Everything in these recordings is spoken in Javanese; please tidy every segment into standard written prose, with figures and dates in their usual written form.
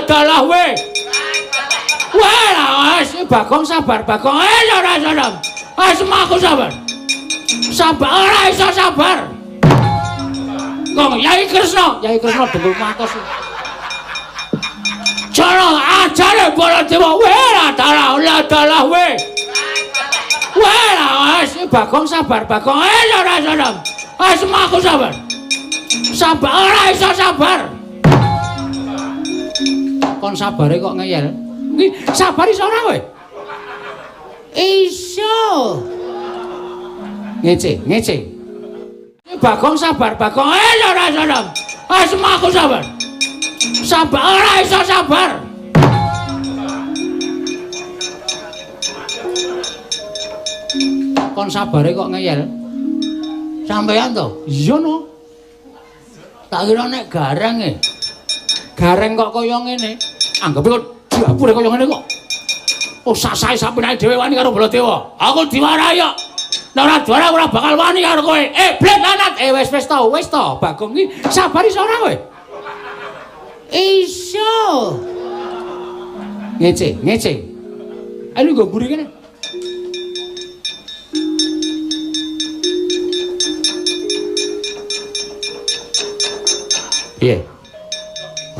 dalah we. Weh, wis Bagong sabar Bagong. Ora iso. Wis aku sabar. Sabar ora iso sabar. Kong Yai Kresna, Yai Kresna dengkul matos. Cara ajare Baladewa, weh dalah dalah we. Weh, wis Bagong sabar Bagong. Ora iso. Wis aku sabar. Sabar ora iso sabar. Kon sabare kok ngeyel. Nggih, sabar iso ora kowe? Iso. Ngece, ngece. Bagong sabar Bagong. Ora iso. Wis aku sabar. Sabar ora iso sabar. Kon sabare kok ngeyel. Sampeyan to? Iya no. Tak kira nek gareng e. Gareng kok kaya ngene. Anggepe kok diapure kaya ngene kok. Oh sasae sapenake dhewe wani karo Baladewa. Aku diwarai kok. Nek ora diwarai ora bakal wani karo kowe. Blet lanat. Wis wis to, wis to. Bagong iki sabar iso ora kowe? Iso. Ngece, ngece. Ayo nggo mburi kene. Piye?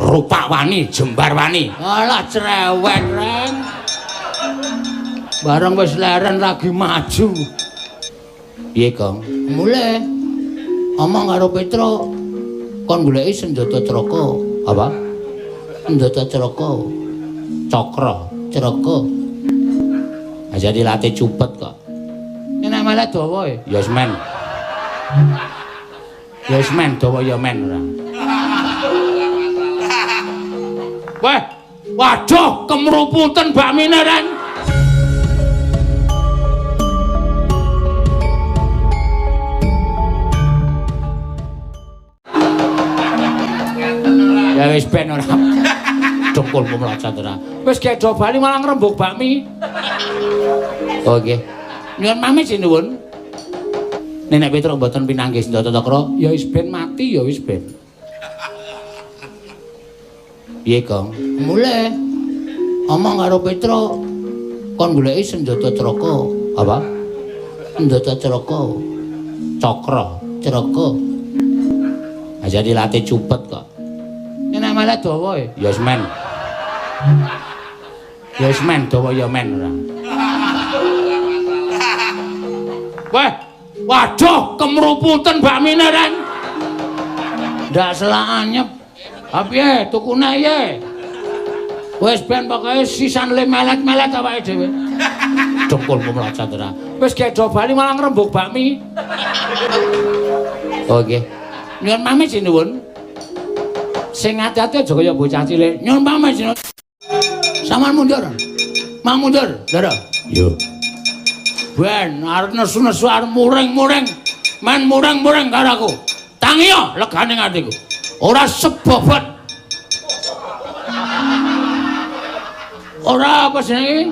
Rupak wani, jembar wani. Alah cerewet, Reng. Bareng wis leren lagi maju. Piye, Gong? Mulih. Omong karo Petro. Kon goleki senjata Craka. Apa? Senjata Craka. Cakra, Craka. Aja dilatih cupet kok. Nek malah dawa e. Ya wis men. Ya wis men, dawa ya men ora. Wah, waduh, kemruputan bakmine, Ren. Ya wis ben ora. Dengkulmu mlocot ora. Wis gedho bali malah ngrembug bakmi. Oh nggih. Nyuwun pamit sinuwun. Nenek Petruk mboten pinanggih senjata cakra, ya wis ben mati ya wis ben. Piye, Gong? Mulih. Omong karo Petro. Kon goleki senjata Craka. Apa? Senjata Craka. Cakra, Craka. Aja dilatih cupet kok. Nek malah dawa e. Ya wis men. Ya wis men, dawa ya men ora. Wah, waduh, kemruputan bakmine, Ren. Ndak selak anyep. Ha piye tukune piye? Wis ben pokoke sisan le melet-melet awake dhewe. Dengkulmu mlocot ora. Wis gedho bali malah ngrembug bakmi. Oh nggih. Nyuwun pamit sinuwun. Sing ati-ati aja kaya bocah cilik. Nyuwun pamit sinuwun. Sampeyan mundur. Mang mundur, Ndara. Yo. Ben arep nesu-nesu arep muring-muring. Men muring-muring karo aku. Tangiyo legane atiku. Ora sebobot. Ora apa jenenge?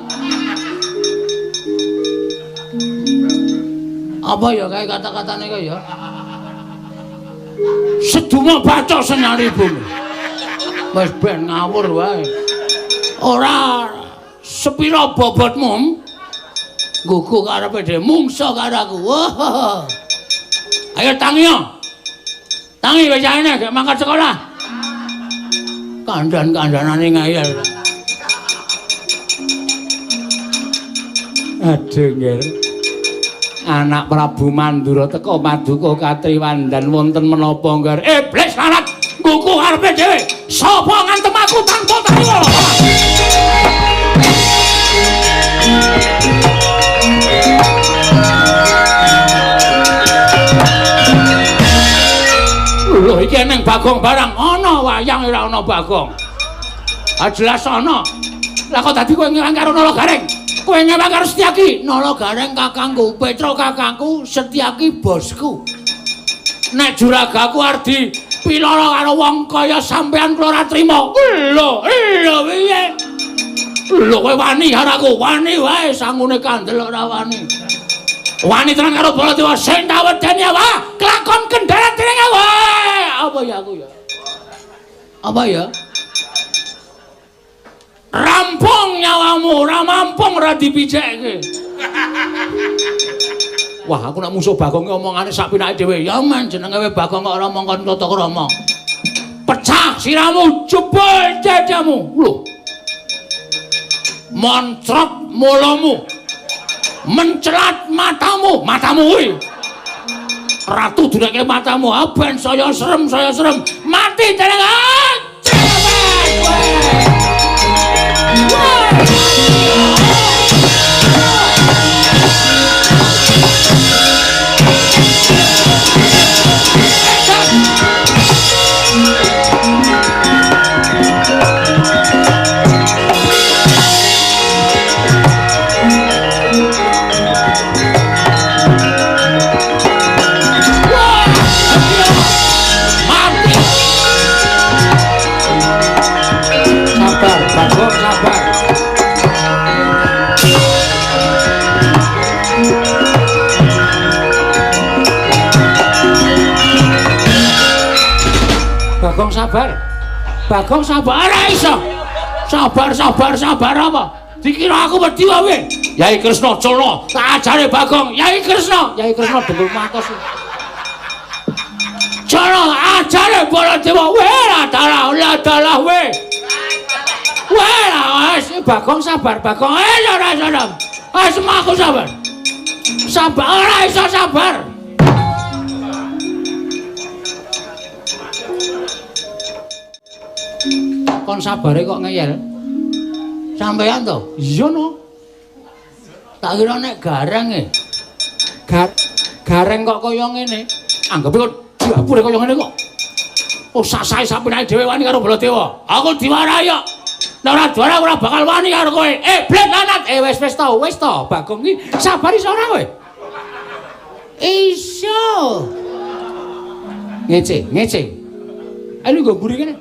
Apa ya kae kata-katane kae ya? Seduma baca senyali bumi. Wis ben ngawur wae. Ora sepira bobotmu? Gugu karepe dhewe mungsa karo aku. Wah. Ayo tangiyo. Tangi wis aene gek mangkat sekolah. Kandhan-kandhanane ngeyel. Aduh nggih. Anak Prabu Mandura teka paduka katriwandan wonten menapa ngger? Iblis lanat ngguku karepe dhewe. Sapa ngantem aku tanpa tariwa? Lho iki eneng Bagong barang ana wayang ora ana Bagong. Ah jelas ana. Lah kok dadi kowe ngewang karo Nala Gareng? Kowe ngewang karo Setyaki? Nala Gareng kakangku, Petro kakangku, Setyaki bosku. Nek juragaku arep dipiloro karo wong kaya sampean kula ora trima. Lho, lho piye? Lho kowe wani karo aku, wani wae sangune kandel ora wani. Wani tenan karo Baladewa sing tak wedeni awak, kelakon kendharat dening awak. Apa ya aku ya? Apa ya? nyawamu ora mampung ora dipijekke. Wah, aku nek musuh Bagong omongane sak pinake dhewe. Ya men jenenge Bagong kok ora mongkon tata krama. Pecah siramu, jebol dadamu. Lho. Moncrot mulamu. Mencelat matamu, matamu kuwi. Ratu dureke matamu, ben saya serem, saya serem. Mati jenengan. Bagong sabar. Bagong sabar ora iso. Sabar sabar sabar apa? Dikira aku wedi wae. Yai Kresna culna, tak ajare Bagong. Yai Kresna, Yai Kresna dengkul matos. Culna ajare Baladewa. Weh dalah dalah weh. Weh wis Bagong sabar Bagong. Ora iso. Wis aku sabar. Sabar ora iso sabar. Kon sabare kok ngeyel. Sampeyan to? Iya no. Tak kira nek gareng e. Gareng kok kaya ngene. Anggepe kok dapure kaya ngene kok. Oh sasahe sapenake dhewe wani karo Baladewa. Aku diwarahi kok. Nek ora diwarahi ora bakal wani karo kowe. Blet lanat. Wis wis to, wis to. Bagong iki sabar iso ora kowe? Iso. Ngece, ngece. Ayo nggo mburi kene.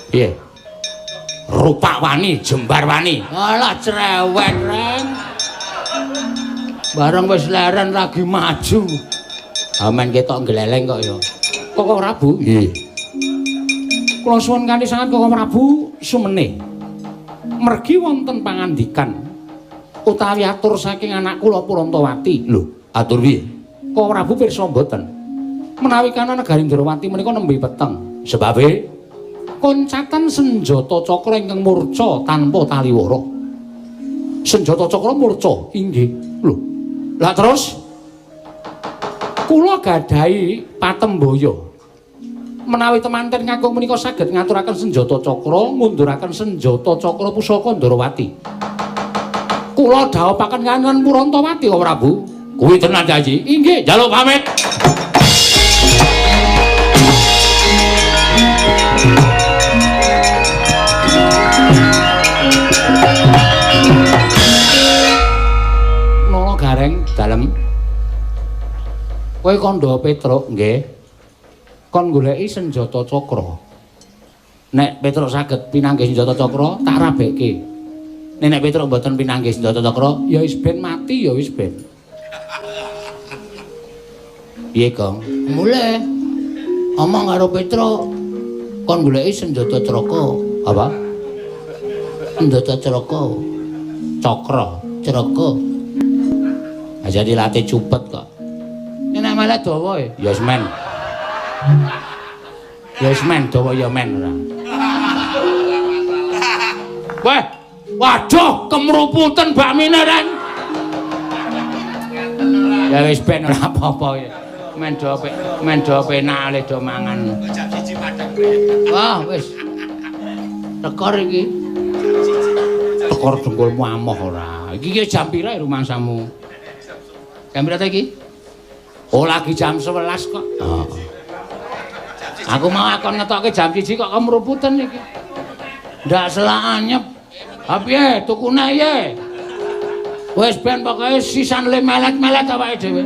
Piye? Rupak wani, jembar wani. Alah cerewet, Reng. Bareng wis leren lagi maju. Amen ketok gleleng kok ya. Koko Prabu? Nggih. Kula suwun kanthi sanget Koko Prabu sumene. Mergi wonten pangandikan utawi atur saking anak kula Purantawati. Lho, atur piye? Koko Prabu pirsa mboten? Menawi kana negari Ndrawati menika nembe peteng. Sebabe koncatan senjata cakra ingkang murca tanpa taliwara. Senjata cakra murca inggih. Lho. Lah terus kula gadahi patembaya. Menawi temanten kakung menika saged ngaturaken senjata cakra, ngunduraken senjata cakra pusaka Ndrawati. Kula dhawuhaken kaliyan Purantawati, Koko Prabu. Kuwi tenan janji. Inggih, njaluk pamit. Nala Gareng dalem. Kowe kandha Petruk nggih. Kon goleki senjata cakra. Nek Petruk saged pinanggih senjata cakra, tak rabekke. Nek Petruk mboten pinanggih senjata cakra, ya wis ben mati ya wis ben. Piye, Gong? Mulih. Omong karo Petruk. Kon goleki senjata cakra. Apa? Senjata cakra. Cakra, cakra. Aja dilatih cupet kok. Nek malah dawa e. Ya wis men. Ya wis men dawa ya men ora. Wah, waduh kemruputen bakmine Reng. Ya wis ben ora apa-apa ya. Men do penak le do mangan. Jam 1 padang. Wah, wis. Tekor iki. Tekor dengkulmu amoh ora. Iki ki jam pira rumangsamu? Jam pira ta iki? Oh, lagi jam 11 kok. Oh. Aku mau akon ngetokke jam 1 kok kemruputen iki. Ndak selak anyep. Ha piye tukune piye? Wis ben pokoke sisan le melet-melet awake dhewe.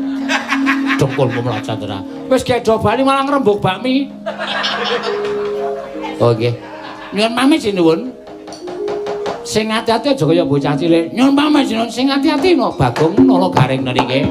Dengkulmu mlocot ora. Wis gedho bali malah ngrembug bakmi. Oh nggih. Nyuwun pamit sinuwun. Sing ati-ati aja kaya bocah cilik. Nyuwun pamit sinuwun sing ati-ati no Bagong Nala Gareng niki.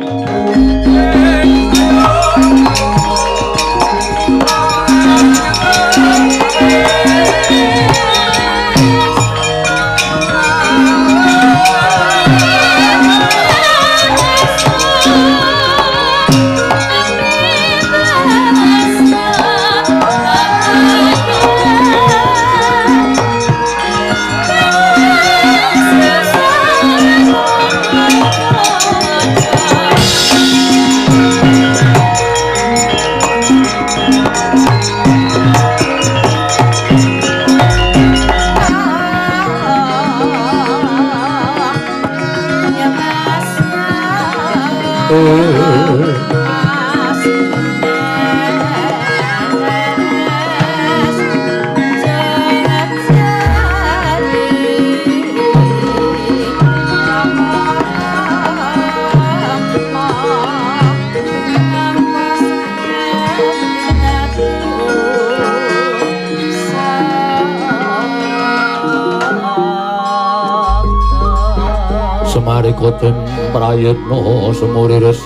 Semarika den prayitna semuriris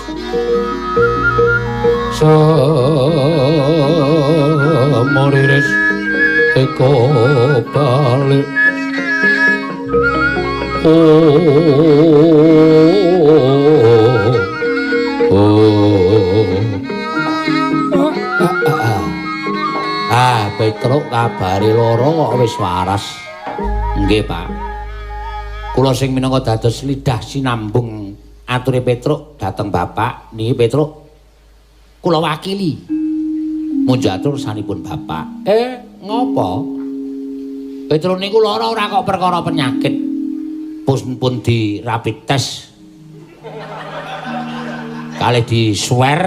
semuriris eko balik Ah, Petruk kabare lara kok wis waras. Nggih, Pak. Kula sing minangka dados lidah sinambung ature Petruk dhateng Bapak niki Petruk kula wakili munjuk atur sanipun Bapak. Ngopo? Petruk niku lara ora kok perkara penyakit. Pun di rapid test. Kalih di swer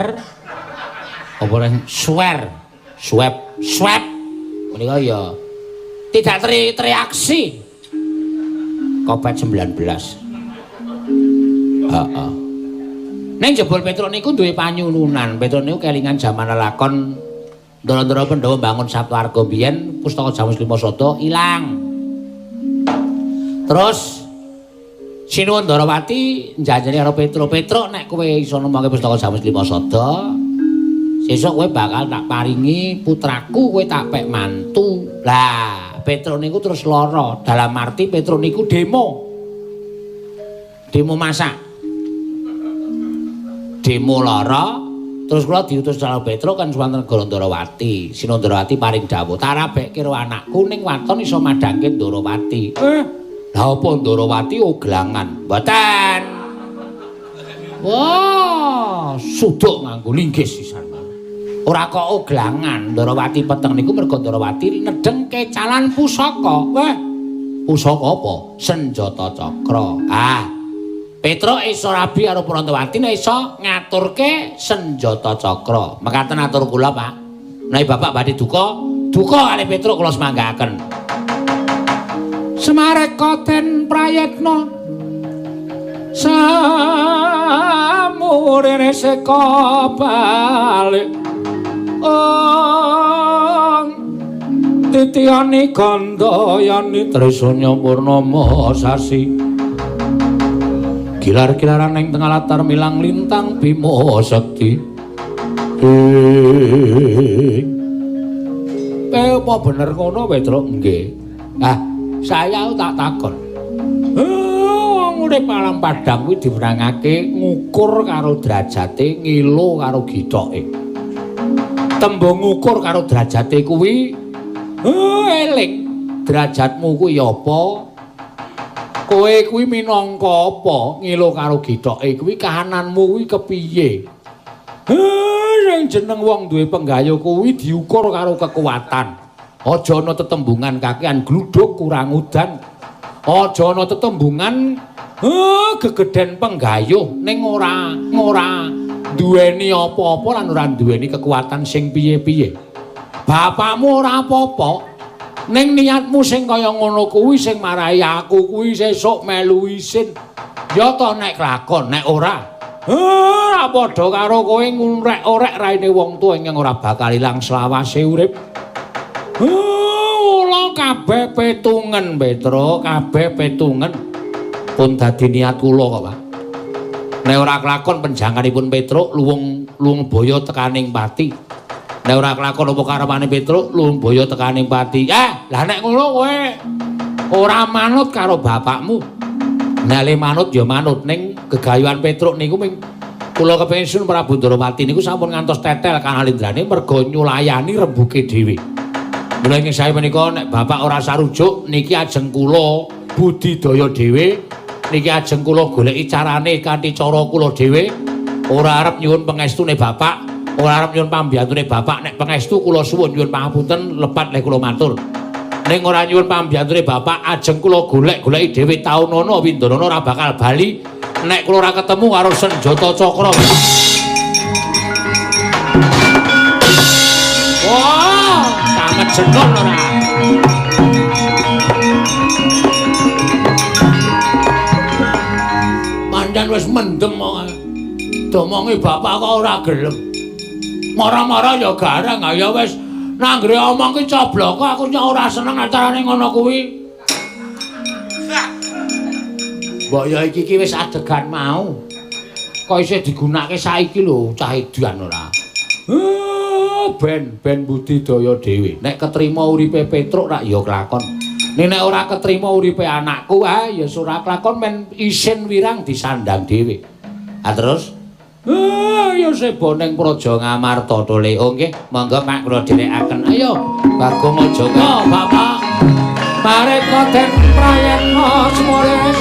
apa neng swer swab swab menika ya tidak tereaksi Covid-19. Heeh. Ning jebul Petruk niku duwe panyununan. Petruk niku kelingan jaman lelakon Ndara-ndara Pandhawa mbangun Saptwarga biyen pustaka Jamus Lima Sada ilang. Terus Sinuwun Ndarawati njanjeni karo Petruk, "Petruk nek kowe iso nemokke pustaka Jamus Lima Sada, sesuk kowe bakal tak paringi putraku, kowe tak pek mantu." Lah, Petruk niku terus lara, dalam arti Petruk niku demo. Demo masak. Demo lara, terus kula diutus karo Petruk kan suwanten negara Ndarawati. Sinuwun Ndarawati paring dawuh, "Tarabekke karo anakku ning waton iso madhangke Ndarawati." Lah apa Ndarawati oglangan? Mboten. Wah, suduk nganggo linggis sisan. Ora kok oglangan, Ndarawati peteng niku merga Ndarawati nedheng kecalan pusaka. Wah, pusaka apa? Senjata cakra. Ah, Petruk iso rabi karo Prantawati nek iso ngaturke senjata cakra. Mekaten atur kula, Pak. Menawi Bapak badhe duka, duka kalih Petruk kula semanggaaken. Semareka den prayitna samurene seka balik. Ong titiyani gandayani trisanya purnama sasi gilar-gilaran ing tengah latar milang lintang bima sekti. Apa bener ngono Petruk? Nggih. Ah, saya tak takon. Wong urip alam padang kuwi diwenangake ngukur karo derajate, ngilo karo githoke. Tembung ngukur karo derajate kuwi eling derajatmu kuwi apa, kowe kuwi minangka apa, ngilo karo githoke kuwi kahananmu kuwi kepiye. Sing jeneng wong duwe penggayo kuwi diukur karo kekuatan. Aja ana tetembungan kakean gluduk kurang udan, aja ana tetembungan gegeden penggayuh ning ora duweni apa-apa lan ora duweni kekuatan sing piye-piye. Bapakmu ora apa-apa, ning niatmu sing kaya ngono kuwi sing marai aku kuwi sesuk melu isin. Ya to nek kelakon, nek ora, ora padha karo kowe ngurek-orek raine wong tuwa ingkang ora bakal ilang selawase urip. Ula kabeh petungen, Petruk, kabeh petungen. Pun dadi niat kula kok, Pak. Nek ora kelakon penjangkanipun Petruk luwung luwung boyo tekaning pati. Nek ora kelakon apa karepane Petruk lumbaya tekaning pati. Lah nek ngono kowe ora manut karo bapakmu. Nek le manut ya manut ning gegayuhan Petruk niku ming kula kepengin sun Prabu Ndarawati niku sampun ngantos tetel kanalindrane merga nyulayani rembuke dhewe. Mula ing sae menika nek bapak ora sarujuk niki ajeng kula budidaya dhewe, niki ajeng kula goleki carane kanthi cara kula dhewe. Ora arep nyuwun pengestune bapak, ora arep nyuwun pambiyantune bapak. Nek pengestu kula suwun nyuwun pangapunten lepat lek kula matur. Ning ora nyuwun pambiyantune bapak, ajeng kula golek-goleki dhewe taunana windanana ora bakal bali nek kula ora ketemu karo senjata cakra. Wah, tamat jeneng ora. Pancen wis mendem kok. Domongi bapak kok ora gelem. Mara-mara ya gareng, ya wis nanggre omong ki cobloko aku nyok ora seneng acarane ngono kuwi. Mbok ya iki ki wis adegan mau. Kok isih digunakake saiki lho cah edan ora. Ben budidaya dhewe. Nek ketrima uripe Petruk rak ya kelakon. Nek ora ketrima uripe anakku, ah ya ora kelakon men isin wirang disandang dhewe. Ah terus ya sebo ning Praja Ngamarta tole. Oh nggih, monggo Pak kula dherekaken. Ayo Bagong aja kok Bapak. Mareka den prayetna semores.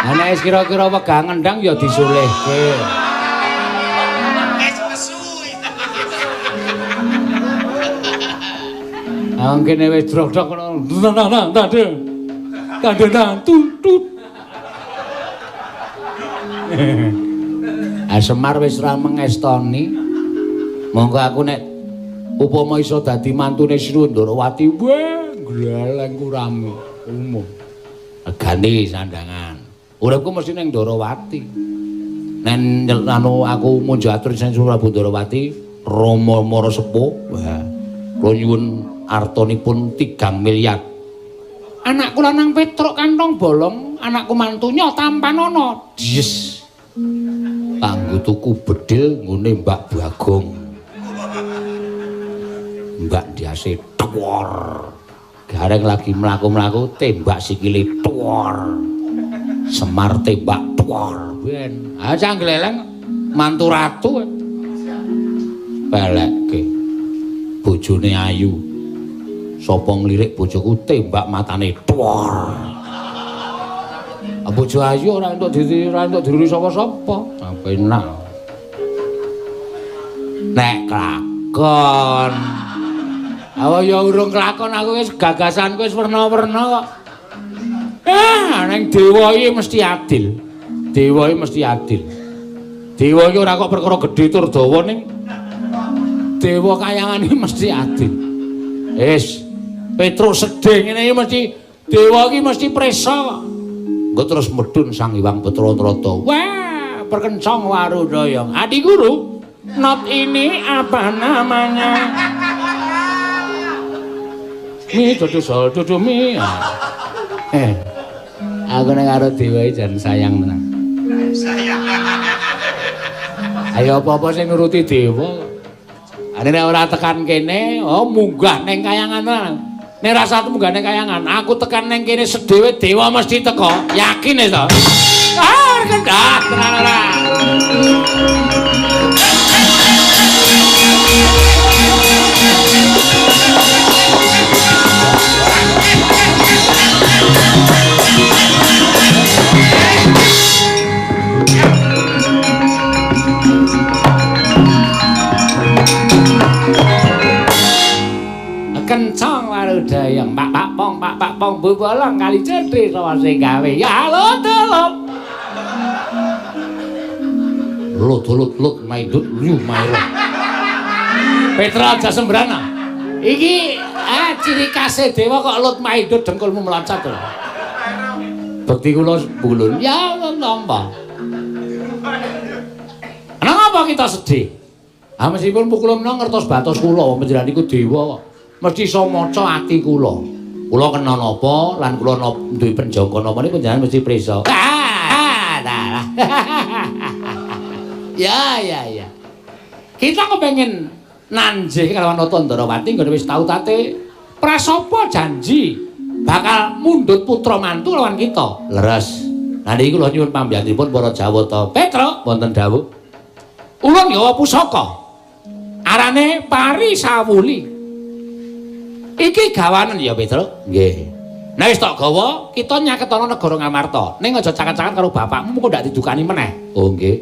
Ana wis kira-kira wegah ngendang ya disulihke. Ah kene wis drok-drok ngono. Nang nang nang tutut. Ah Semar wis ra mengestoni. Monggo aku nek upama iso dadi mantune Sri Ndarawati, wah gleleng kurame umum. Ganti sandangan. Uripku mesti ning Ndarawati. Nen anu aku munjuk atur sing Prabu Ndarawati, Rama Mara Sepuh. Wah, kula nyuwun artanipun 3 miliar. Anakku lanang Petruk kantong bolong, anakku mantunya tampanana. Yes. Kanggo tuku bedil nggone Mbak Bagong. Mbak ndiase tuwor. Gareng lagi mlaku-mlaku tembak sikile tuwor. Semar tembak tuwor. Ben, ah cah gleleng mantu ratu. Pelekke. Bojone ayu. Sapa nglirik bojoku tembak matane tuwor. Bojo ayu ora entuk diruri sapa-sapa. Penak. Nek kelakon. Awa ya urung kelakon aku wis gagasanku wis werna-werna kok. Neng dewa iki mesti adil. Dewa iki mesti adil. Dewa iki ora kok perkara gedhe tur dawa ning dewa kayangan iki mesti adil. Wis, Petruk sedih ngene iki mesti dewa iki mesti presa kok. Engko terus medhun Sang Hyang Petra Trata. Wah, perkencong Warudaya. Adi guru, not ini apa namanya? Mi dodo sol dodo mi. Aku nek karo dewa iki jan sayang tenan. Sayang. Ayo apa-apa sing nuruti dewa. Ane nek ora tekan kene, oh munggah ning kayangan tenan. Nek ora satu munggah ning kayangan, aku tekan ning kene sedhewe dewa mesti teko. Yakin wis to? Ah, kendhah tenan ora. Kencang warudayang pak pak pong pak pak pong bubolong kali cetri sawa sing gawe ya lut lut lut lut lut maidut liu mairo Petra aja sembrana iki ciri khase dewa kok lut maidut dengkulmu meloncat lho. Bekti kula bulun ya nampa. Napa kita sedih? Ah meskipun pukulun ngertos batos kula panjenengan niku dewa kok. Mesti iso maca ati kula. Kula kena napa lan kula duwe penjangka napa niku panjenengan mesti prisa. Ah, dalah. Ya ya ya. Kita kepengin nanjih kalawan Nata Ndrawati nggone wis tau tate prasapa janji bakal mundhut putra mantu lawan kita. Leres. Lah niki kula nyuwun pambiyantunipun para Jawata. Petruk wonten dawuh. Ulun gawa pusaka. Arane Parisawuli. Iki gawanen ya Petruk? Nggih. Nek wis tok gawa, kita nyaketana negara Ngamarta. Ning aja caket-caket karo bapakmu mengko ndak didukani meneh. Oh nggih.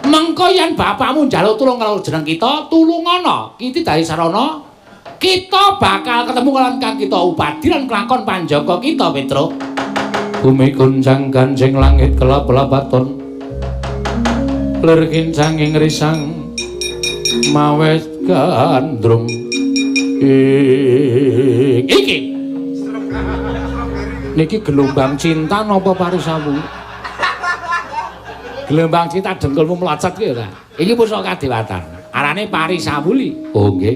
Mengko yen bapakmu njaluk tulung karo jeneng kita, tulungana. Iki dadi sarana kita bakal ketemu karo kang kita upadi lan kelakon panjaka kita, Petruk. Bumi guncang ganjing langit kelap-lapaton. Lir kincang ing risang mawet gandrung. Iki niki gelombang cinta napa parisamu? Gelombang cinta dengkulmu mlocot ki ora. Iki pusaka kadewatan. Arane Parisawuli. Oh nggih.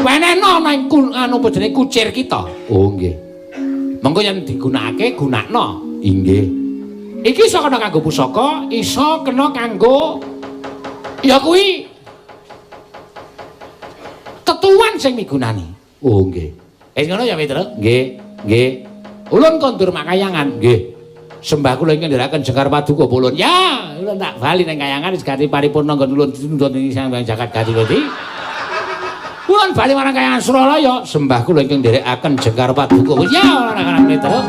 Wenehno nang anu apa jenenge kucir kita. Oh nggih. Mengko yen digunakake gunakno. Inggih. Iki iso kena kanggo pusaka, iso kena kanggo ya kuwi tetuan sing migunani. Oh nggih. Wis ngono ya Petruk? Nggih, nggih. Ulun kondur makayangan. Nggih. Sembah kula ingkang ndherekaken jengkar paduka ulun. Ya, ulun tak bali nang kayangan wis gati paripurna nggon ulun ditundhut ing Sang Hyang Jagat Gati. Ulun bali marang kayangan Suralaya, sembah kula ingkang ndherekaken jengkar paduka. Ya, ora Petruk.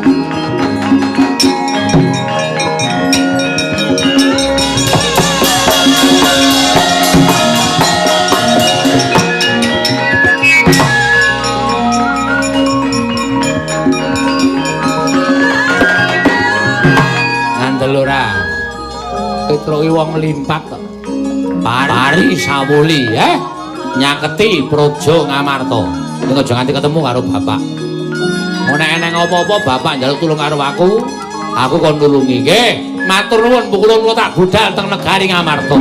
Petruk iki wong limpat kok. Parisawuli nyaketi praja Ngamarta. Ning aja nganti ketemu karo bapak. Nek eneng apa-apa bapak njaluk tulung karo aku, aku kon nulungi. Nggih, matur nuwun pukulun kula tak budal teng negari Ngamarta.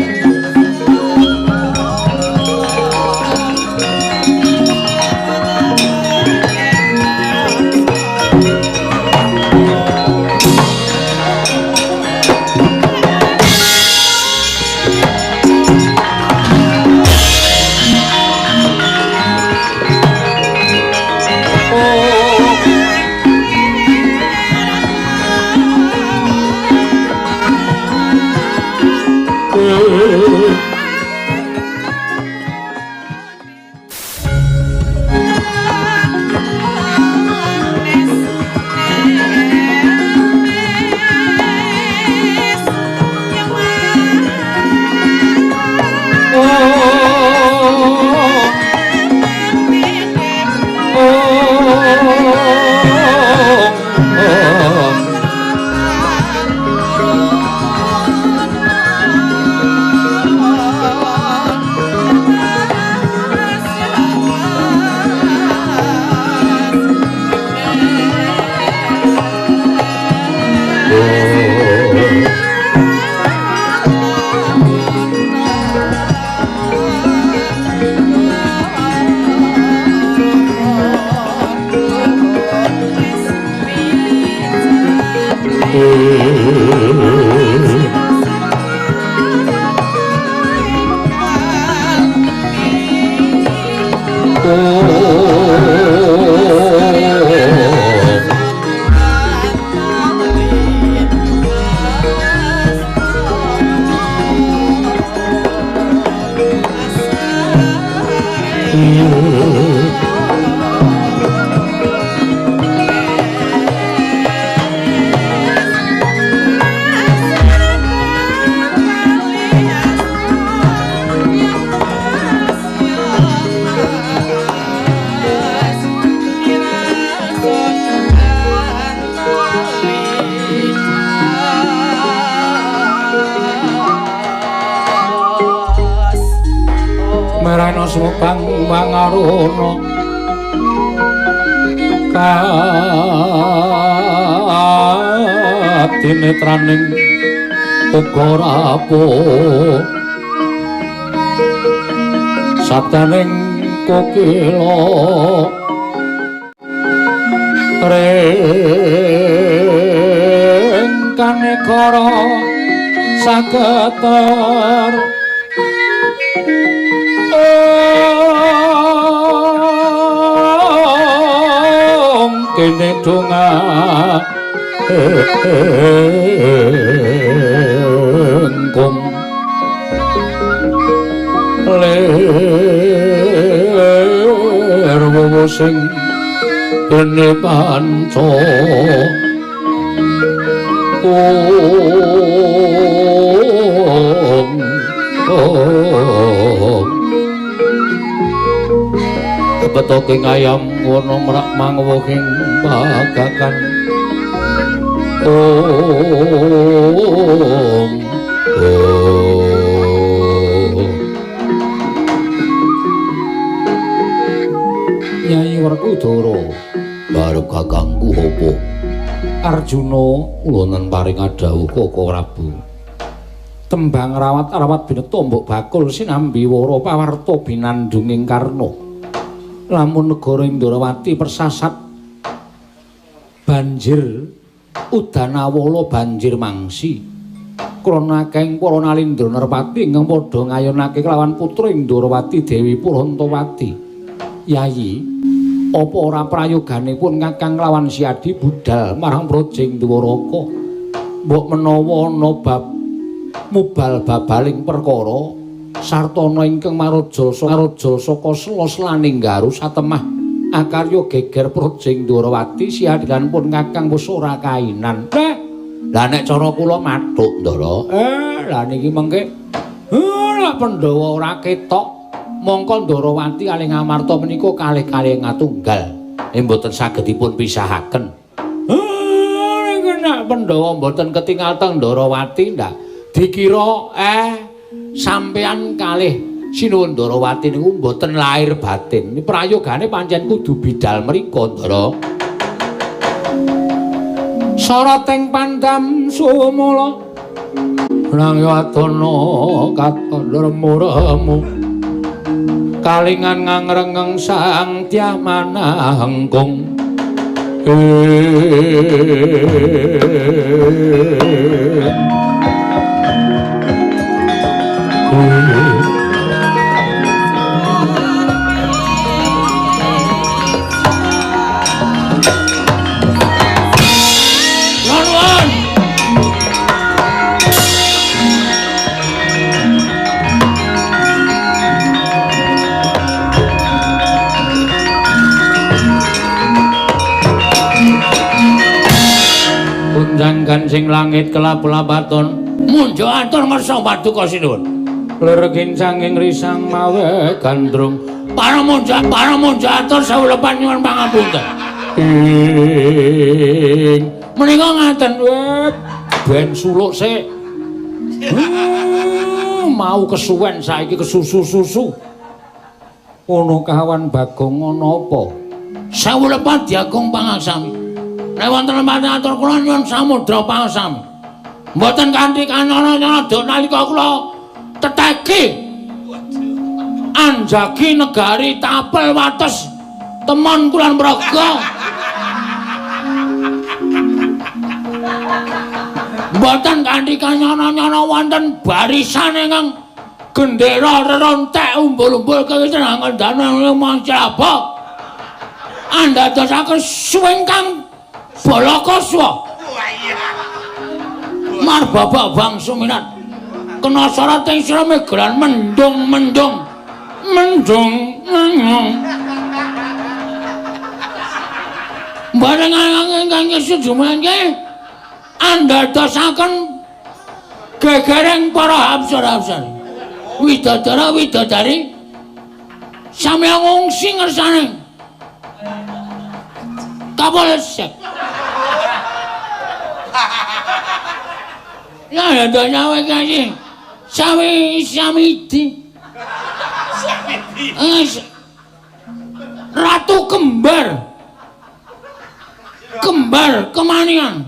Merana sumebang mangaruna kadinetraning uga rapuh sabdaning kokila ring kanekara sageter ong kene donga engkung lir wowo sing dene panca ong ong betoking ayam wono merak mangwohing bagakan ong ong. Nyai Werkudara barep kakangku apa Arjuna ulonan paring dawuh Koko Prabu. Tembang rawat-rawat bineta mbok bakul sinambi wara pawarta binandunging karna. Lamun negara Indrawati persasat banjir udanawala banjir mangsi. Krana akehing para nalindra nerpati ingkang padha ngayunake kelawan putra Indrawati Dewi Purantawati. Yayi, apa ora prayoganipun Kakang lawan Siadi budal marang Projeng Dwaraka? Mbok menawa ana bab mubal babaling perkara sartana ingkang maraja saka sela selaning garu satemah akarya geger Projeng Dwarawati siadilan pun Kakang wis ora kainan. Lah nek cara kula mathuk Ndara. Lah niki mengke lak Pandhawa ora ketok mongko Ndrawati kalih Ngamarta menika kalih-kalih ngatunggal. Mboten saged dipun pisahaken. Niku nek Pandhawa mboten ketingal teng Ndrawati ndak dikira sampean kalih Sinuwun Ndrawati niku mboten lahir batin. Prayogane pancen kudu bidal mriko, Ndara. Sarating pandam sumula nang wadana katon remu-remu kalingan ngangrengeng sang Tyamanahengkung. Kunjang kancing langit kelap-lapaton munjo atur ngersa paduka sinuwun. Lir kincanging risang mawe gandrung para munjo atur sewu lepan nyuwun pangapunten. Ing menika ngaten ben suluk sik. Mau kesuwen saiki kesusu-susu. Ono kawan Bagong ana apa? Sewu lepan diagung pangaksami. Nek wonten lemah atur kula nyuwun samudra pangaksami. Mboten kanthi kanana-nana nalika kula teteki anjagi negari tapel wates temon kulon praga. Mboten kanthi kanyana-nyana wonten barisan ingkang gendera rerontek umbul-umbul kewiten ngendana manclaba. Andadosaken suwingkang Balakaswa. Marbabak bangsa minat. Kena syarat ing sira megelan mendung-mendung. Mendung mendung. Bareng ingkang sujumangke andadosaken gegereng para apsara-apsari. Widodara widodari sami ngungsi ngersane. Kapolsek. Ya ada nyawa kaji. Sami samiti. Ratu kembar. Kembar kemanian.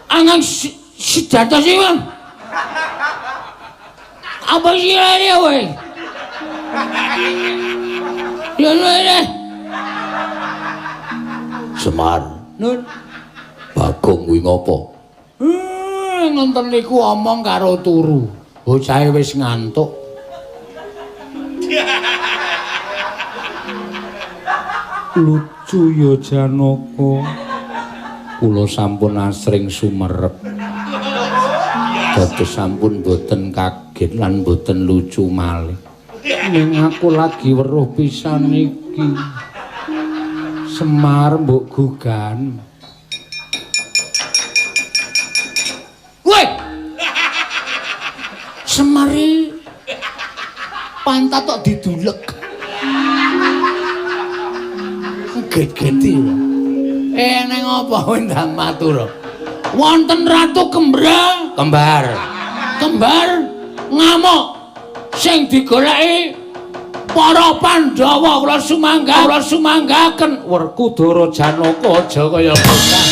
Angan sejatosipun. Apa sirane kowe? Ya ya. Semar. Nun. Bagong kuwi ngopo? Ngonten niku omong karo turu. Bocahe wis ngantuk. Lucu ya Janaka. Kula sampun asring sumerep. Dados sampun boten kaget lan boten lucu malih. Ning aku lagi weruh pisan iki. Semar mbok gugan. Woi. Semari pantat tok didulek. Get-geti. Neng apa kowe ndang matur? Wonten Ratu Kembra, kembar. Kembar ngamuk sing digoleki para Pandhawa. Kula sumangga, kula sumanggaken. Werkudara Janaka aja kaya bocah.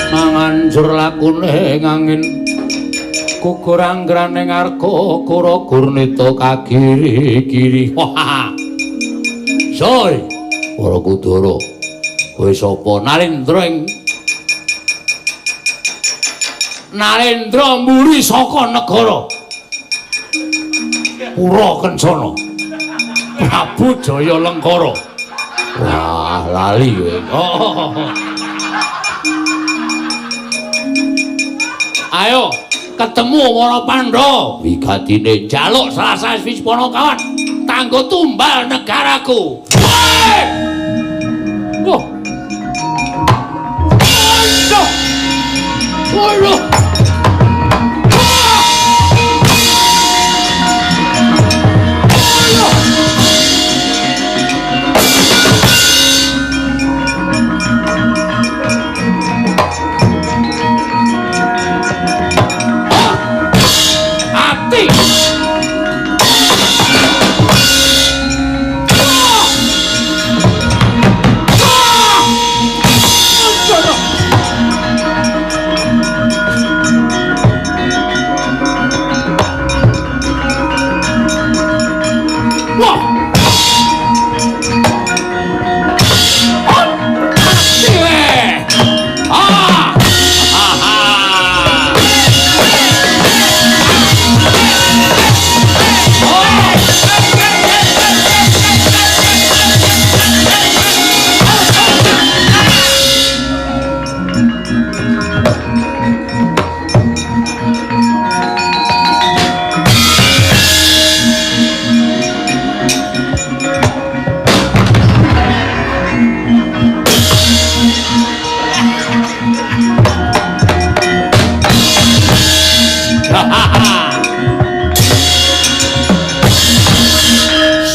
Manganjur lakune ngangin gugur anggrane ngarga kura gurnita kagiri-giri. Wah. Soy, Werkudara. Kowe sapa? Narendra ing Narendra mburi saka negara Pura Kencana. Prabu Jaya Lengkara. Wah, lali kowe. Oh. Ayo ketemu para Pandhawa. Wigatine njaluk salah siji kawan tanggo tumbal negaraku. Wah. Aduh. Waduh.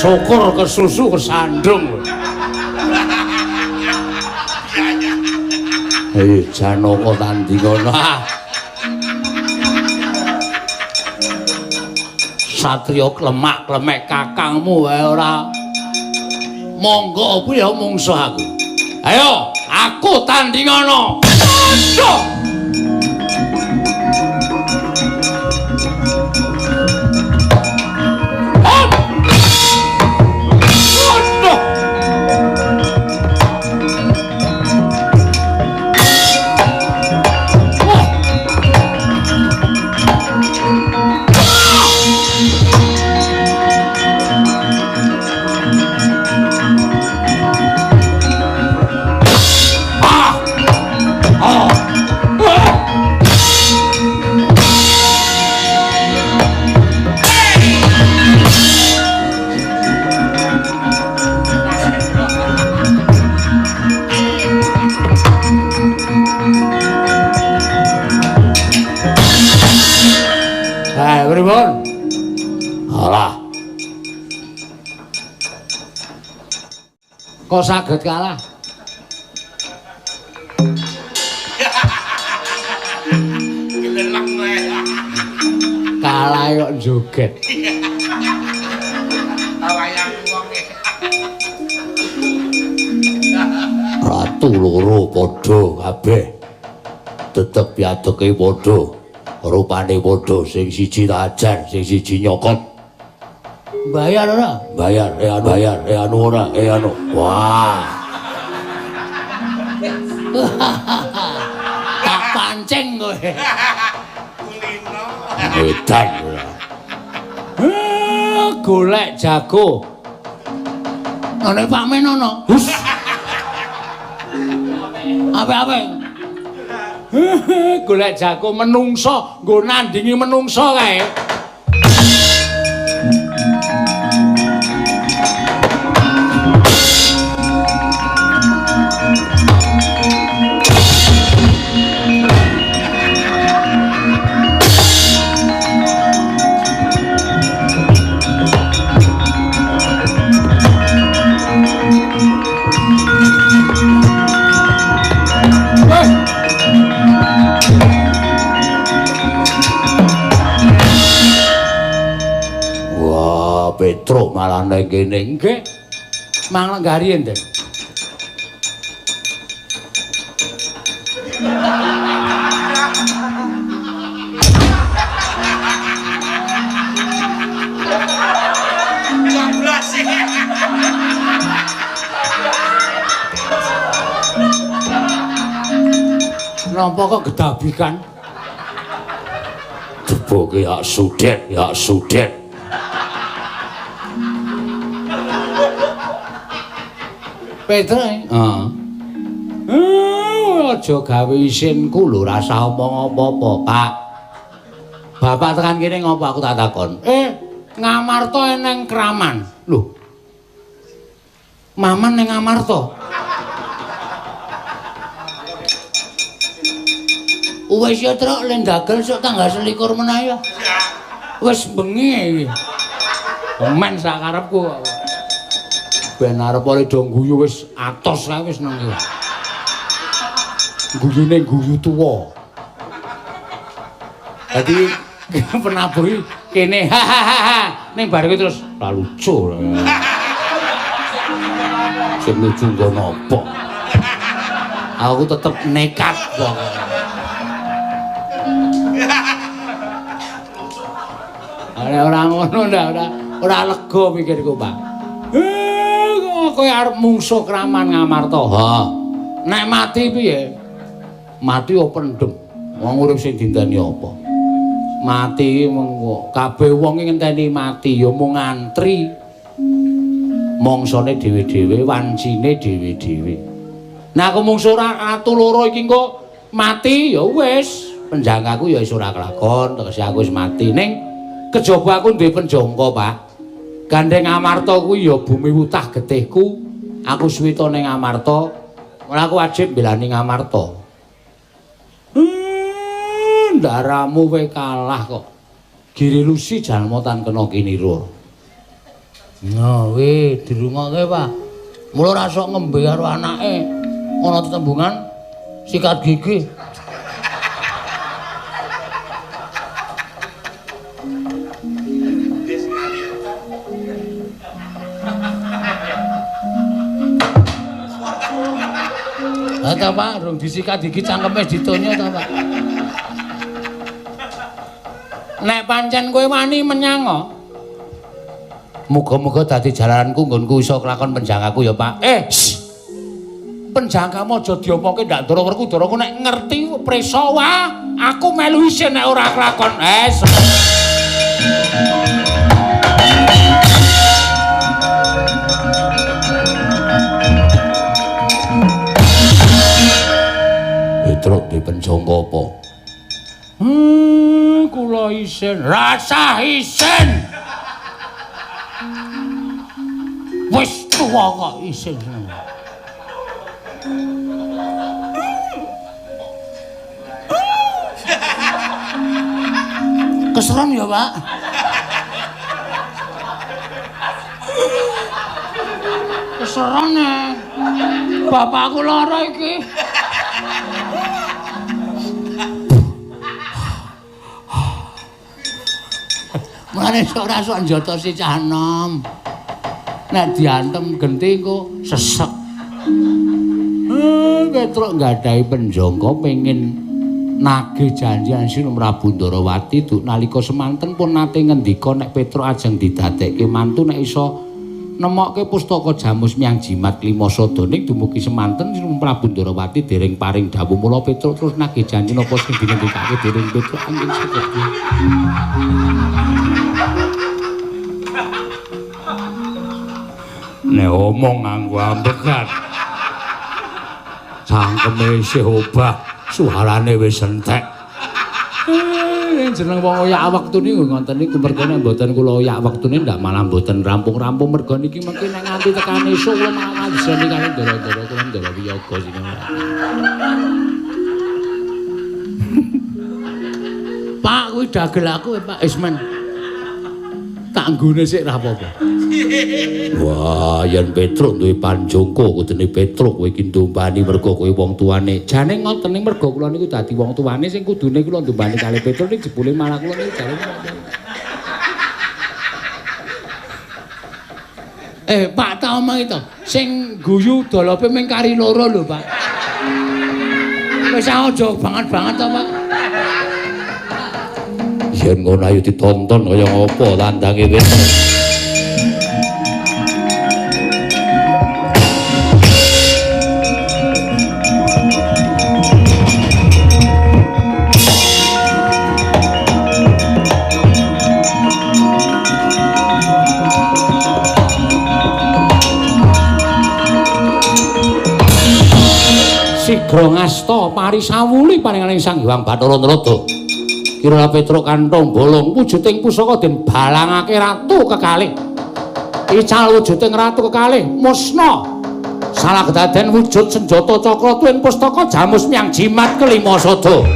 Syukur kesusu kesandung. Hei Janaka tandingono. Satria klemak-klemek kakangmu wae ora. Monggo kuwi ya mungsuh aku. Ayo, aku tandingono. Aduh. Nuwun. Alah. Kok saged kalah? Gelelek kowe. Kalah kok joget. Wayang wong e. Ratu loro padha kabeh. Tetep piadeke padha. Rupane padha, sing siji tajar, sing siji nyokot. Bayar ora? Bayar, anu bayar, anu ora, anu. Wah. Tak pancing kowe. Kulino. Edan ora. Golek jago. Ana Pak Men ana. Hus. Ape-ape. Golek jago menungso, nggo nandingi menungso kae. Petro malah nang kene. Nggih. Mang lenggari enten. Coblos. Napa kok gedabikan? Jeboke ya sudet, ya sudet. Petro, heeh. Aja gawe isinku lho, rasah omong apa-apa, Pak. Bapak tekan kene ngopo aku tak takon. Ngamarta eneng kraman. Lho. Maman ning Ngamarta. Wis ya, Truk, le ndagel sok tanggal 21 menah ya. Wis bengi iki. Men sak karepku kok. Ben arep oleh do guyu wis atos kae wis nang iki. Guyune guyu tuwa. Dadi penabuh kene ha ha ha ning bar kuwi terus la lucu. Sing lucu nggo napa? Aku tetep nekat pokoke. Ora ngono ndak ora lega pikirku, Pak. Kowe arep mungsuh kraman Ngamarta. Ha. Nek mati piye? Mati yo pendem. Wong urip sing dinteni apa? Mati mengko kabeh wong iki ngenteni mati ya mung ngantri. Mongsone dhewe-dhewe, wancine dhewe-dhewe. Nah aku mungsuh ratu loro iki engko mati ya wis, penjangkaku ya wis ora kelakon, tegese aku wis mati. Ning kejaba aku duwe penjangka, Pak. Gandeng Amarta kuwi ya bumi wutah getihku. Aku suwita ning Amarta, mula aku wajib mbelani Ngamarta. Ndaramu kowe kalah kok. Giri Lusi jalma tan kena kinira. Nah, weh dirungokke, Pak. Mula ora sok ngembe karo anake. Ana tetembungan sikat gigi. Lah ta, Pak, rung disikat gigi cangkeme ditonyo ta, Pak. Nek pancen kowe wani menyang, muga-muga dadi jalanku nggonku iso kelakon penjangkaku ya, Pak. Penjangkamu aja diomongke ndak Ndara Werkudara ku nek ngerti prisa wah, aku melu isin nek ora kelakon. Petruk di penjangka apa? Kula isin. Rasah isin. Wis tuwa kok isin. Keseron ya, Pak. Keserone. Bapakku lara iki. Mulane ora sok njotosi cah enom. Nek diantem genti engko sesek. Petruk nggadahi penjangka pengin nagih janji Sinun Prabu Ndarawati duk nalika semanten pun nate ngendika nek Petruk ajeng didadekke mantu nek iso nemokke pustaka Jamus Miang Jimat Lima Sada ning dumugi semanten Sinun Prabu Ndarawati dereng paring dawuh mula Petruk terus nagih janji napa sing dingendikake dening Petruk angin seperti nek omong nganggo ambekan cangkeme isih obah suarane wis entek. Jeneng wong oyak wektu niku ngoten niku mergo nek mboten kula oyak wektune ndak malah mboten rampung-rampung mergo niki mengki nek nganti tekan esuk kula malah ngajeni kali ndara-ndara kula ndara wiyaga sing. Pak kuwi dagel aku Pak Isman. Tak nggone sik ra apa-apa. Wah, yen Petruk duwe panjangka kudune Petruk kowe iki ndumbani mergo kowe wong tuane. Jane ngoten ning mergo kula niku dadi wong tuane sing kudune kula ndumbani kali Petruk ning jebule malah kula niku jane. Pak ta omong itu sing guyu dolope mung kari loro lho, Pak. Wis aja banget-banget to, Pak. Yen ngono ayo ditonton kaya ngopo tandange Petruk. Sigra ngasta parisawuli paringaning Sang Hyang Bathara Narada. Kira Petruk kanthong bolong wujuding pusaka den balangake ratu kekalih. Ical wujuding ratu kekalih musna. Salah kedaden wujud senjata cakra tuwin pustaka Jamus Miang Jimat kelima sada.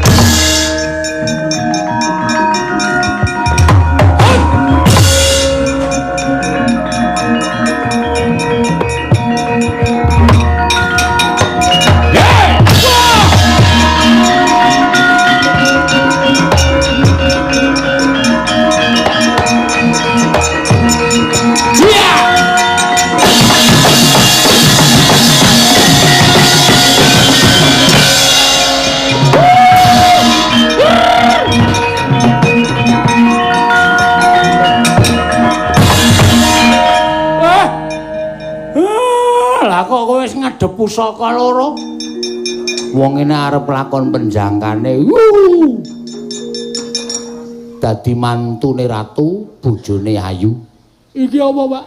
Pusaka loro. Wong ngene arep lakon penjangkane. Dadi mantune ratu, bojone ayu. Iki apa, Pak?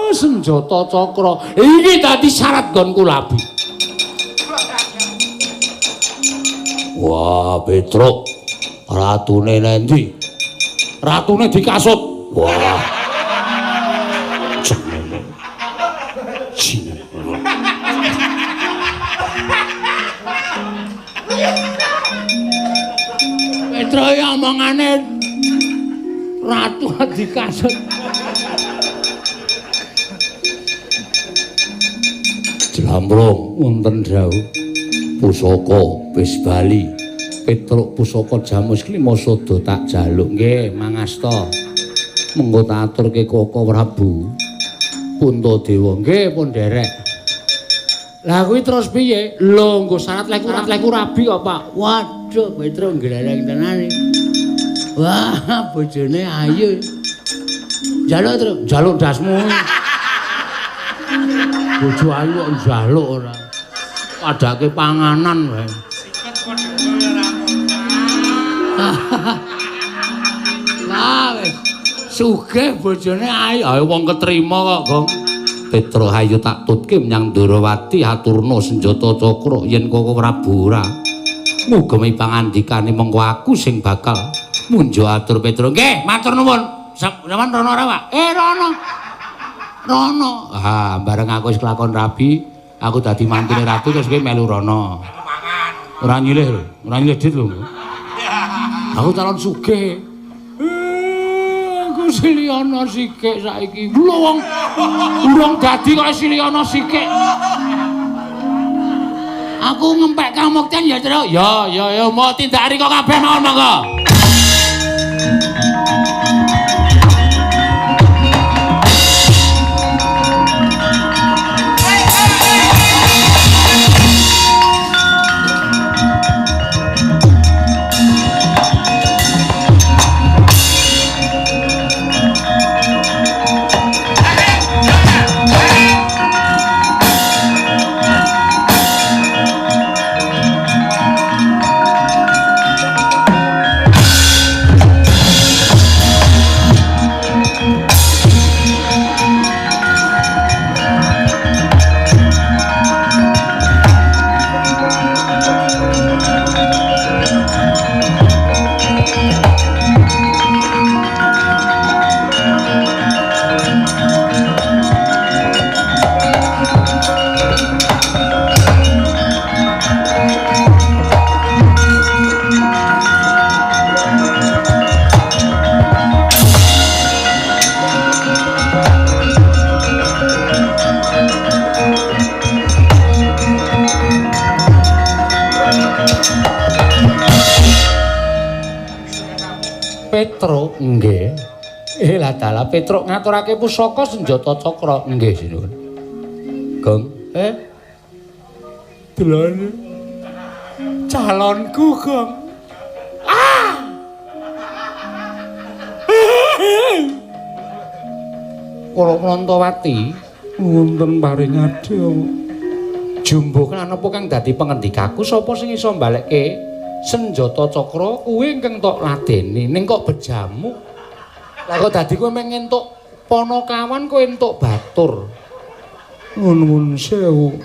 Senjata cakra. Iki dadi syarat nggonku labi. Wah, Petruk. Ratune nendi? Ratune dikasut. Wah. Petruk ya omongane ratu dikasut. Jlambrong wonten dawuh pusaka wis bali. Petruk pusaka Jamus Klima Sada tak jaluk nggih mangasta. Mengko tak aturke Koko Prabu Puntadewa nggih pun derek. Lah kuwi terus piye? Lho nggo syarat leku rabi kok, Pak. Waduh, Petruk nglereng tenan iki. Wah, bojone ayu. Njaluk terus, njaluk ndasmu. Bojo ayu kok njaluk ora. Padake panganan wae. Sikat padha ora. Lah wis sugih bojone ayu. Ayo wong ketrima kok, Gong. Petruk ayo tak tutke menyang Ndorowati aturna senjata cakra yen Koko Prabu ora mugemi pangandikane mengko aku sing bakal munjo atur Petruk. Nggih, matur nuwun. Sampeyan rono ora, Pak? Rono. Rono. Ah, bareng aku wis kelakon rabi, aku dadi mantune ratu terus kowe melu rono. Ora nyilih lho, ora nyilih dit lho. Aku calon sugih. Aku Siliana sikik saiki. Lho wong urung dadi kok siliana sikik. Aku ngempek kamukten ya, Truk. Ya, ya, ya, mau tindak riko kabeh mawon monggo. Petruk nggih. Lah dalah Petruk ngaturake pusaka senjata cakra. Nggih, sinuwun. Gong, Delane calonku, Gong. Ah! Kula Mlantawati wonten paring adya. Jumbuh lan apa kang dadi pengendikaku sapa sing iso mbalekke senjata cakra kuwi ingkang tok ladeni ning kok bejamu. Lah kok dadi kowe mung entuk panakawan kowe entuk batur. Nuwun sewu.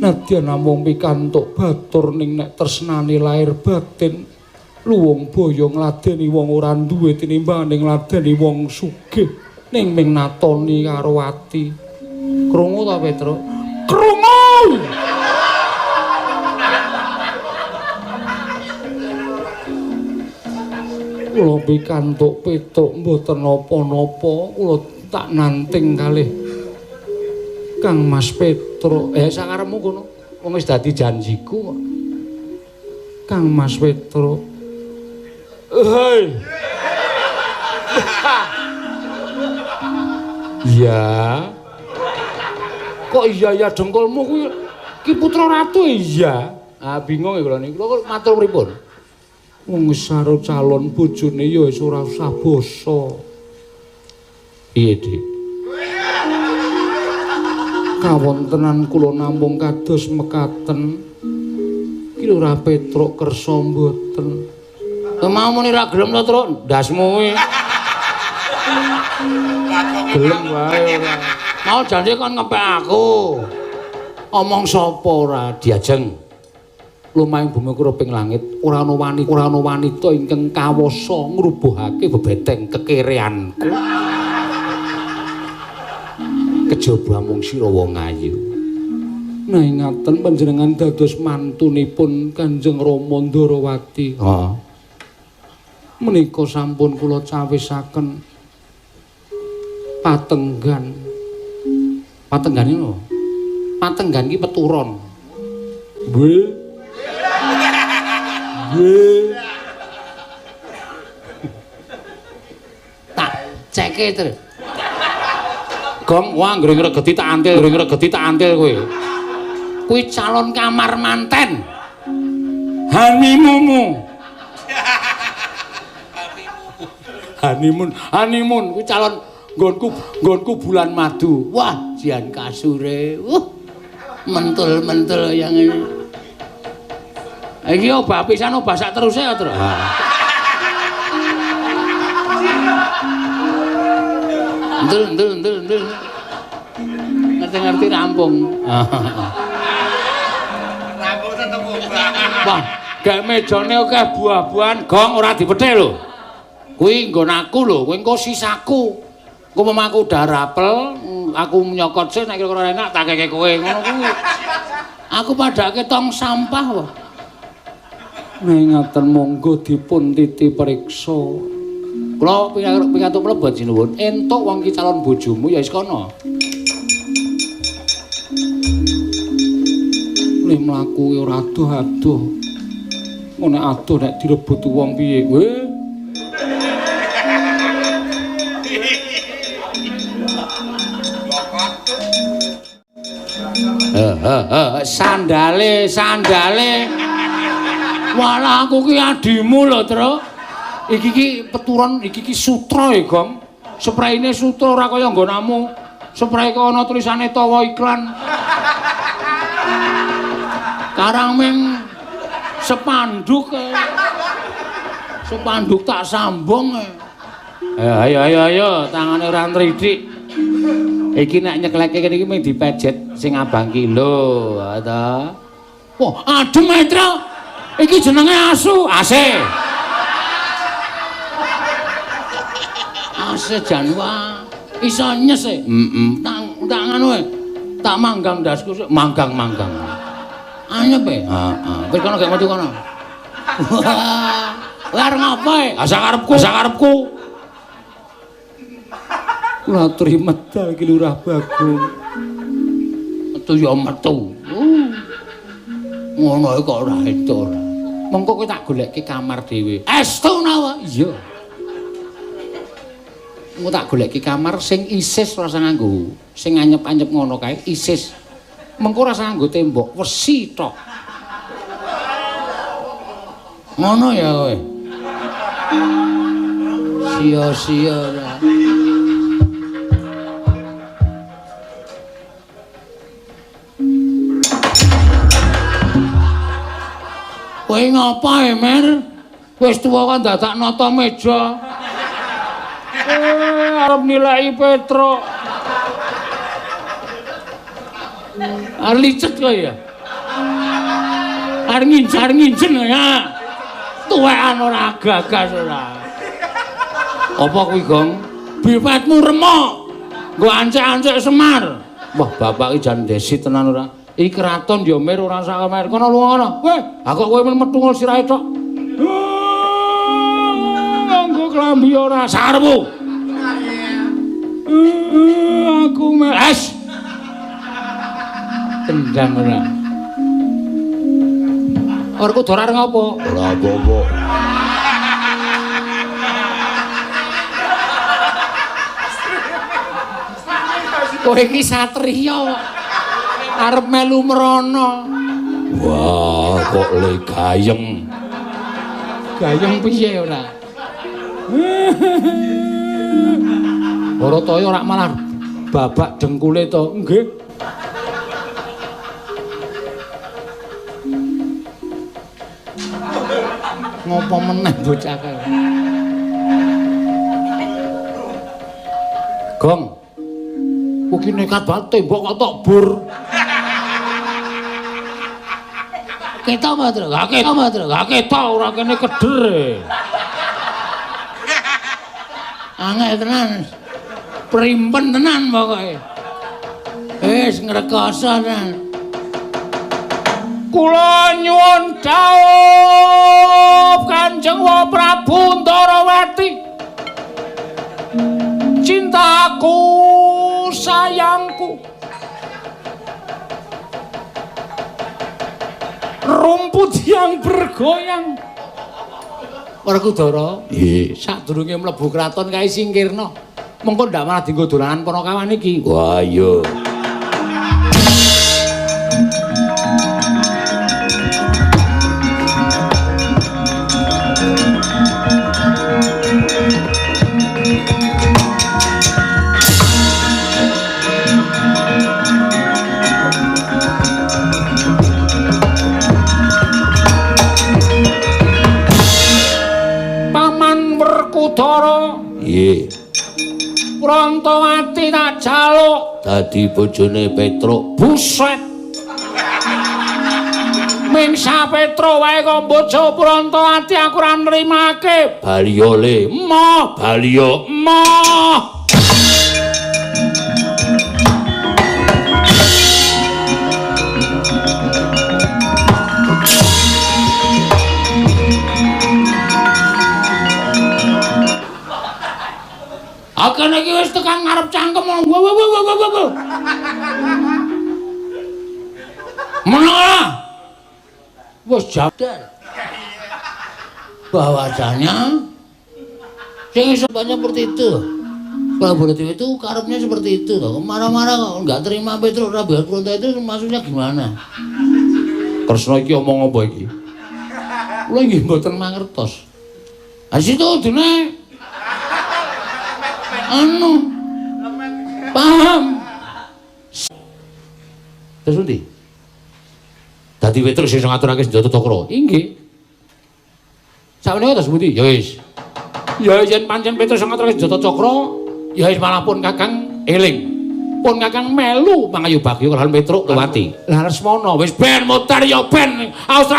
Nadyan namung pikantuk batur ning nek tresnane lair batin luwung boyo ngladeni wong ora duwe tinimbang ngladeni wong sugih ning ming natoni karo ati. Krungu ta, Petruk? Krungu! Kula pikantuk Petruk mboten napa-napa, kula tak nanting kalih Kang Mas Petruk. Sakarepmu kono, wong wis dadi janjiku kok. Kang Mas Petruk. Hei. Iya. Kok iya ya dengkulmu kuwi ki putra ratu iya. Ah bingung ya kula niku. Kula matur pripun? Wong wis karo calon bojone ya wis ora usah basa. Piye, Dik? Kawontenan kula namung kados mekaten. Ki ora Petruk kersa mboten. Mau muni ra gelem to, Truk? Ndasmu kuwi. Gelem wae ora. Mau janji kon ngepek aku. Omong sapa ora diajeng. Lumahing bumi kuruping langit ora ana wanita, ora ana wanita ingkang kawasa ngrubuhake bebeteng kekereanku. Kejaba mung sira wong ayu. Nah ngaten panjenengan dados mantunipun Kanjeng Rama Ndarawati. Ha. Menika sampun kula cawisaken patenggan. Patenggan iki lho. Patenggan iki peturon. Nggih. Nggih. Tak ceke terus. Gong, wah anggere ngregeti tak antil, ngregeti tak antil kowe. Kuwi calon kamar manten. Honeymoonmu. Honeymoon, honeymoon kuwi calon nggonku bulan madu. Wah, jian kasure. Mentul-mentul yang ini. Iki obah pisan obah sak teruse ya, Tru. Entul, entul, entul, entul. Ngerti-ngerti rampung. Rampung tetep obah. Wah, gak mejane akeh buah-buahan, gong ora dipethik lho. Kuwi nggon aku lho, kuwi engko sisaku. Engko mem aku udah rapel, aku nyokot sih nek kira-kira enak tak keke kowe ngono kuwi. Aku padake tong sampah wae. Nek ngaten monggo dipun titi periksa. Kula pikantuk mlebet sinuwun. Entuk wong iki calon bojomu ya wis kono. Le mlaku ora adoh-adoh. Ngono adoh nek direbut wong piye? Weh. Sandale, sandale. Walah aku ki adimu lho, Tru. Iki ki peturon, iki ki sutra ya, Gong. Spreine sutra ora kaya nggonamu. Sprei kok ana tulisane tawa iklan. Karang ming spanduk. Spanduk tak sambung. Ayo ayo ayo ayo, tangane ora nridik. Iki nek nyekleke kene iki mung dipejet sing abang ki lho, ta. Wah, adem ae, Tru. Iki jenenge asu, AC. AC jan wah. Iso nyes e. Heeh. Tak ngono e. Tak manggang ndasku sik, manggang-manggang. Anyep e. Heeh. Wis kono gak metu kono. Wah, arep ngapa e? Ah sakarepku, sakarepku. Kula aturi medal iki Lurah Bagong. Metu ya metu. Ngono kok ora itu ora. Mengko kowe tak golekke kamar dhewe. Estu nawa? Iya. Engko tak golekke kamar sing isis ora usah nganggo. Sing anyep-anyep ngono kae isis. Mengko ora usah nganggo tembok, wesi tok. Ngono ya kowe. Sia-sia ora. Kowe ngapa, Mer? Wis tuwa kok dadak nata meja. Arep nilai Petruk. Arep licet kowe ya. Arep nginjen ya. Tuwekan ora gagas ora. Apa kuwi, Gong? Bipetmu remuk. Nggo ancek-ancek Semar. Wah, bapak iki jan desi tenan ora. Iki kraton ya Mir ora sak kamer. Kono lunga kono. Weh, ha kok kowe methungul sirahe tok. Nganggo klambi ora sarepmu. Aku meles. Tendang ora. Werkudara arep ngopo? Ora apa-apa. Kowe iki satriya kok. Arep melu mrono. Wah, kok le gayeng. Gayeng piye ora? Barataya ora malah babak dengkule to. Nggih. Ngopo meneh bocah kae? Gong. Kuwi nekat banget tembok kok tok bur. Ketok apa, Tru? Gak ketok apa, Tru? Gak ketok ora kene keder. Angel tenan. Primpen tenan pokoke. Wis ngrekoso tenan. Kula nyuwun dhawuh Kanjeng Prabu Ndarawati. Cintaku, sayangku. Rumput yang bergoyang. Werkudara, nggih. Sadurunge mlebu kraton kae singkirna. Mengko ndak malah dienggo dolanan Panakawan iki. Wah, iya. Nggih. Prantawati tak jaluk dadi bojone Petruk. Buset. Mingsa Petruk wae kok bojo Prantawati aku ora nrimake. Baliyo le, emoh, baliyo, emoh. kene iki wis tekan ngarep cangkem. Wah wah wah wah wah. Meneng ora? Wis jadar. Bahwasanya sing iso seperti itu. Prabu Baladewa itu karepnya seperti itu loh. Marah-marah kok nggak terima Petruk Prabu Puranta itu maksudnya gimana? Kresna iki omong apa iki? Kula nggih mboten mangertos. Ha situ kudune anu paham. Terus pundi? Dadi Petruk sing ngaturake senjata cakra. Inggih. Sakmenika terus pundi? Ya wis. Ya yen pancen Petruk sing ngaturake senjata cakra, ya wis malah pun Kakang eling. Pun Kakang melu mangayu bagya karo Petruk Lewati. Lah Lesmana wis ben mutar ya ben. Awas.